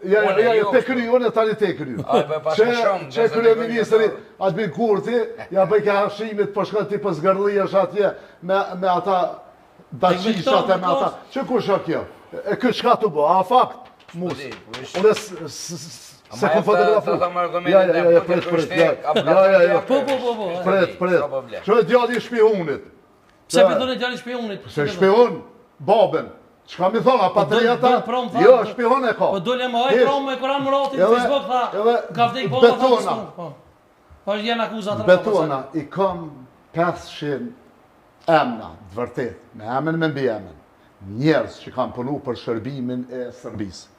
Ja, ja, ja, ja, te kry, unë tani te kry. Që, që kryeministri Albin Kurti, ja bëjke Hashimit, po shkon ti po zgërllihesh atje me, me ata daçishat e me ata. Që kush o kjo? E ky çka tu bo? A fakt? Mus. Po, unë se ku fotografu. Ja, ja, ja, ja, pret, pret, ja, ja, ja, ja. Po, po, po, po. Pret, pret. Që e djali i shpihunit. Pse po thonë djali i shpihunit? Se shpihun babën. Çka mi thonë, a po patriota? Jo, shpihun e ka. Po dole më ai prom me Koran Muratin në Facebook tha, ka vdek baba tha. Po. Po janë akuza të Betona i kam 500 emna, të vërtet, me emën me mbiemën, njerëz që kanë punu për shërbimin e Serbisë.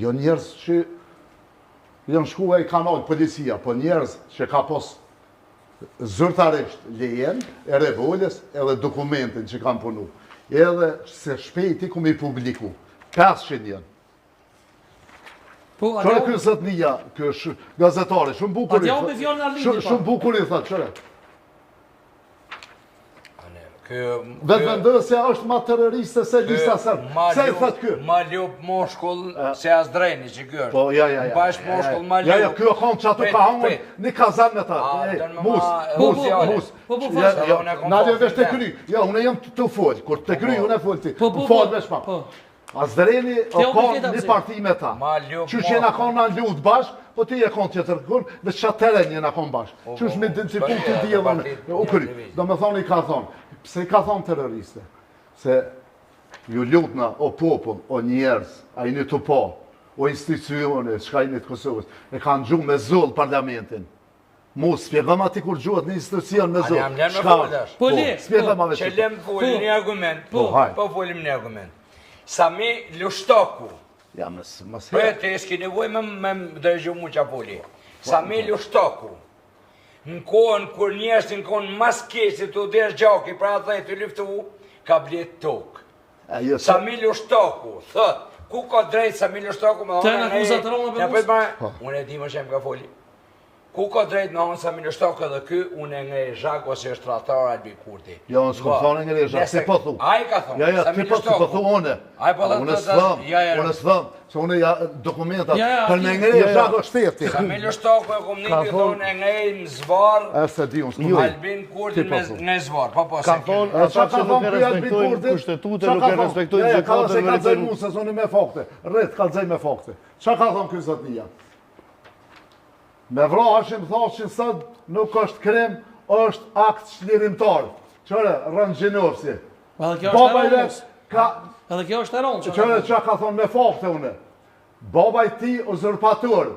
Jo njerëz që janë shku e i kanë nalë policia, po njerëz që ka pos zyrtarisht lejen e revolës edhe dokumentin që kanë punu. Edhe se shpejti ku mi publiku. 500 janë. Po, Qëre ky zotnia, ky është gazetari, shumë bukur i tha. Shumë bukur i tha, qëre. Vetëvendosja është ma terroriste se Lista Serbe. Pse i thot ky? Ma lup moshkull se Asdreni që ky është. Po, ja, ja, ja. Bash moshkull ma lup. Ja, ja, ky o konë që ato ka hangër një kazan me ta. Mus, mus, mus. Po, po, po. Ja, ja, na dhe vesh të kry. Ja, unë jam të fol. Kur të kry, unë e fol ti. Po, po, po. Vesh pak. Asdreni o konë një parti me ta. Qysh jena konë në luft bashkë, po ti e konë tjetër kur, dhe që teren jena konë bashkë. Po, Qysh po, me identifiku të di edhe unë, u kry. Do me thonë i ka thonë, pse i ka thonë terroriste? Se ju lutna, o popull, o njerëz, a jeni tu pa, o institucione, çka jeni të Kosovës, e kanë gju me zullë parlamentin. Mu, spjegoma ti kur gjuhet në institucion me zullë. A jam lënë me folë Po, po le, spjegoma po. Që lëmë folë një argument, po, po folim një argument. Sami Lushtaku. Ja, mos, mos Po, ti s'ki nevojë me me dëgju mu ça foli. Sami Lushtaku. Në kohën kur njerëzit në kohën mas keqit të desh gjaki pra dhe të luftu, ka blet tokë. Jo, Sami Lushtaku, thot, ku ka drejt Sami Lushtaku me thonë? Të në të rona për mos? Po. Unë e di më shumë ka foli. Ku ka drejt me thonë Sami Lushtaku edhe ky, unë e ngrej zhag ose është tradhtar Albin Kurti. Jo, unë s'kom thonë ngrej zhag, ti po thu. Ai ka thonë, ja, ja, ti po, ti po thu unë. Ai po thonë, unë s'thom, ja, ja, unë s'thom, se unë ja dokumentat, ja, ja, për me ngrej ja, zhag është shteti. Sami Lushtaku e kom një thonë e ngrej në zvarr, E se di, unë s'kom Albin Kurti me në zvarr, po po se. Ka thonë, ata që nuk e respektojnë kushtetutën, nuk e respektojnë gjykatën, se ka thonë se unë me fakte, rrit kallzoj me fakte. Çka ka thonë ky zotnia? Me vra Hashim Thaçin sot nuk është krim, është akt çlirimtar. Qëre, rrën gjinovsi. Edhe kjo është e rëndë. Ka... Edhe kjo është e rëndë. Qëre, që ka thonë me fakte une. Baba i tij uzurpator.